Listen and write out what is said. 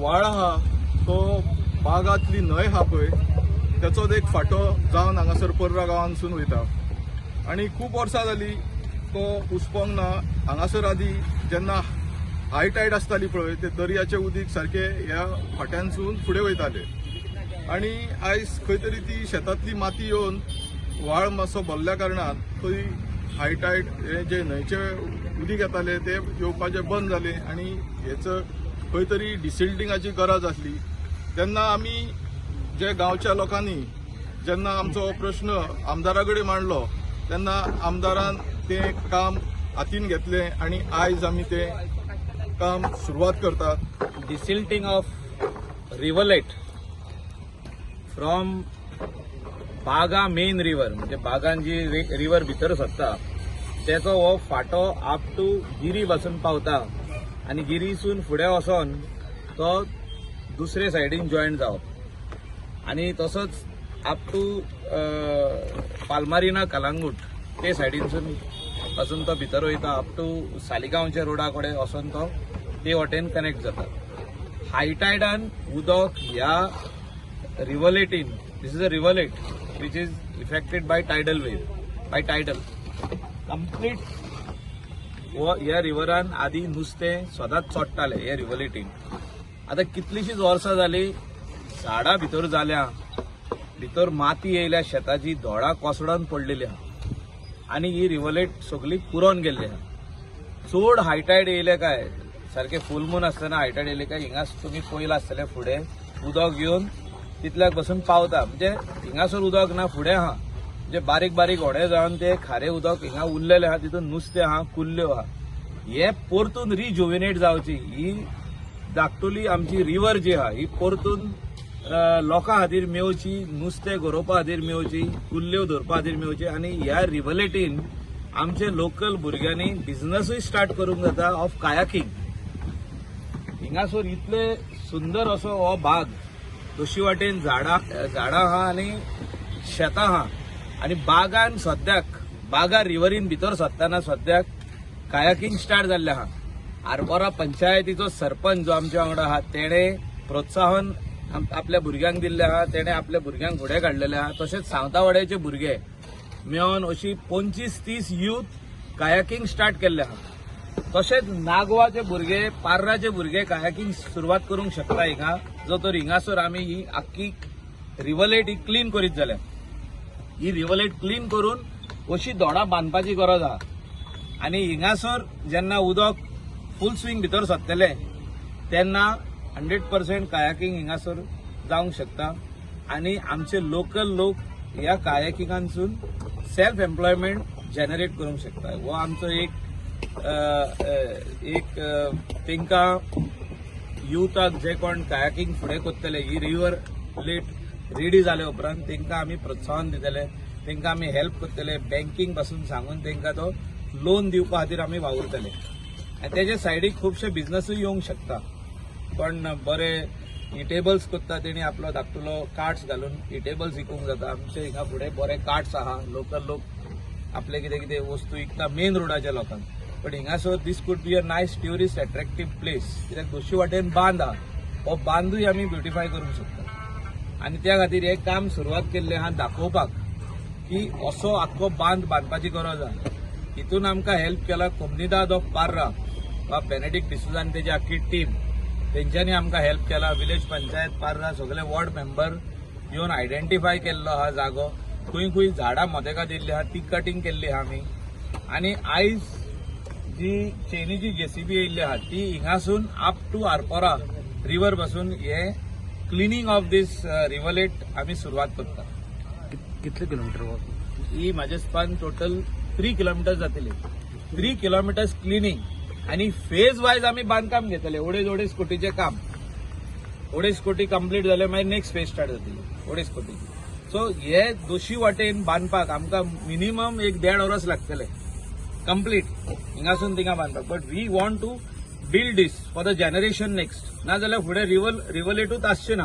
व्हाळ आहा तो बागांतली न्हंय आहा पळय, तेचोच एक फांटो जावन हांगासर पर्रा गांवांतसून वयता आनी खूब वर्सां जाली तो उसपोंक ना. हांगासर आदी जेन्ना हाय टायड आसताली पळय, ते दर्याचें उदीक सारकें ह्या फांट्यानसून फुडें वयताले आनी आयज खंय तरी ती शेतांतली माती येवन व्हाळ मातसो भरल्या कारणान थंय हाय टायड हे जे न्हंयचे उदीक येताले ते येवपाचे बंद जाले आनी हेचो खंय तरी डिसिल्टिंगाची गरज आसली. तेन्ना आमी जे गांवच्या लोकांनी जेन्ना आमचो हो प्रश्न आमदारा कडेन मांडलो तेन्ना आमदारान तें काम हातीन घेतलें आनी आयज आमी तें काम सुरवात करतात. Desilting of rivulet from Baga main river, म्हणजे बागान जी रिवर भितर सरता तेचो हो फांटो अप टू गिरी पासून पावता आनी गिरीसून फुडें वचोन तो दुसरे सायडीन जॉयन जावप आनी तसोच अप टू पालमारिना कलांगूट ते सायडीनसून पासून तो भितर वयता, अप टू सालिगांवच्या रोडा कडेन वचोन तो ते वटेन कनेक्ट जाता. हाय टायडान उदक ह्या रिव्हलेटीन, this is a rivulet which is affected by tidal wave, by tidal complete. हो ह्या रिव्हरान आदी नुस्तें सदांच चोडटालें ह्या रिव्हलेटीन. आतां कितलींशींच वर्सां जालीं झाडां भितर जाल्या, भितर माती येयल्या शेताची, धोडां कोसळोन पडलेली आहा आनी ही रिव्हलेट सगळी पुरोन गेल्ली आहा. चड हायटायड येयले काय, सारकें फूल मून आसतना हायटायड येयले काय हिंगा तुमी पळयलां आसतलें, फुडें उदक येवन तितल्याक बसून पावता. म्हणजे हिंगासर उदक ना, फुडें आहा. म्हणजे बारीक बारीक होडे जावन ते खारें उदक हिंगा उरलेलें आहा, तितून नुस्तें आहा, कुल्ल्यो आहा. हे परतून रिजुविनेट जावची, ही धाकटुली आमची रिवर जी आहा ही परतून लोकां खातीर मेवची, नुस्तें गरोवपा खातीर मेवची, कुल्ल्यो धरपा खातीर मेवची आनी ह्या रिव्हलेटीन आमचे लोकल भुरग्यांनी बिझनसूय स्टार्ट करूंक जाता ऑफ कायाकिंग. हिंगासर इतले सुंदर असो हो भाग, दोशी वाटेन झाडां झाडां आहा आनी शेतां आहा आनी बागान सद्याक बागा रिवरीन भितर सरतना सद्याक कायाकिंग स्टार्ट जाल्लें आहा. आरपोरा पंचायतीचो सरपंच जो आमच्या वांगडा आहा तेणें प्रोत्साहन आपल्या भुरग्यांक दिल्लें आहा, तेणें आपल्या भुरग्यांक फुडें काडलेलें आहा. तशेंच सावतावाड्याचे भुरगे मेळोन अशी 25-30 यूथ कायाकिंग स्टार्ट केल्लें आहा. तशेंच नागवाचे भुरगे, पार्राचे भुरगे कायाकिंग सुरवात करूंक शकता हिंगा. जो तर हिंगासर आमी ही आख्खी रिव्हलेट ही क्लीन करीत जाल्यार, ही रिव्हलेट क्लीन करून अशी दोडां बांदपाची गरज आहा आनी हिंगासर जेन्ना उदक फूल स्विंग भितर सरतलें तेन्ना 100% कायाकिंग हिंगासर जावंक शकता आनी आमचे लोकल लोक ह्या कायाकिंगांसून सेल्फ एम्प्लॉयमेंट जनरेट करूंक शकता. हो आमचो एक अ, अ, एक अ, तांकां युथाक जे कोण कायाकिंग फुडें करतले, ही रिवर लेट रेडी जाले उपरांत तांकां आमी प्रोत्साहन दितले, तांकां आमी हेल्प करतले, बँकींग पासून सांगून तांकां तो लोन दिवपा खातीर आमी वावुरतले आनी तेजे सायडीक खुबशे बिझनसूय येवंक शकता. पण बरे इटेबल्स करता तेणी आपलो धाकटुलो कार्ट्स घालून इटेबल्स विकूंक जाता. आमचे हिंगा फुडें बरे कार्ट्स आहा, लोकल लोक आपले कितें कितें वस्तू विकता मेन रोडाच्या लोकांक. पण हिंगासर this could be a nice tourist attractive place, कित्याक दोशी वाटेन बांद आहा, हो बांदूय आमी ब्युटिफाय करूंक शकता आनी त्या खातीर हें काम सुरवात केल्लें आहा दाखोवपाक की असो आख्खो बांद बांदपाची गरज आहा. हितून आमकां हेल्प केला कोमनिदाद ऑफ पार्रा वा बेनेडिक्ट डिसोजा आनी तेजी आख्खी टीम, तेंच्यांनी आमकां हेल्प केला. विलेज पंचायत पार्रा सगळे वॉर्ड मेंबर येवन आयडेंटिफाय केल्लो आहा जागो, खंय खंय झाडां मोदेका दिल्ली आहा ती कटिंग केल्ली आहा आमी. आनी आयज जी चेनीची जेसीबी येयल्ली आहा ती हिंगासून अप टू आरपोरा रिवर पासून हे क्लिनींग ऑफ दीस रिव्हलेट आमी सुरवात करता. कितले किलोमीटर वॉक? ही म्हाजे स्पान टोटल 3 किलोमिटर जातली, 3 किलोमिटर्स क्लिनींग. आनी फेज वायज आमी बांदकाम घेतले, अडेज अडेज कोटीचें काम. 2.5 कोटी कंप्लीट जाले, मागीर नेक्स्ट फेज स्टार्ट जातली 2.5 कोटी. सो हे दोशी वाटेन बांदपाक आमकां मिनिमम एक देड वर्स लागतले कंप्लीट हिंगासून थिंगा बांदपाक. But we want to build this for the generation next, नाजाल्यार फुडें रिव्हलेटूच आसचें ना.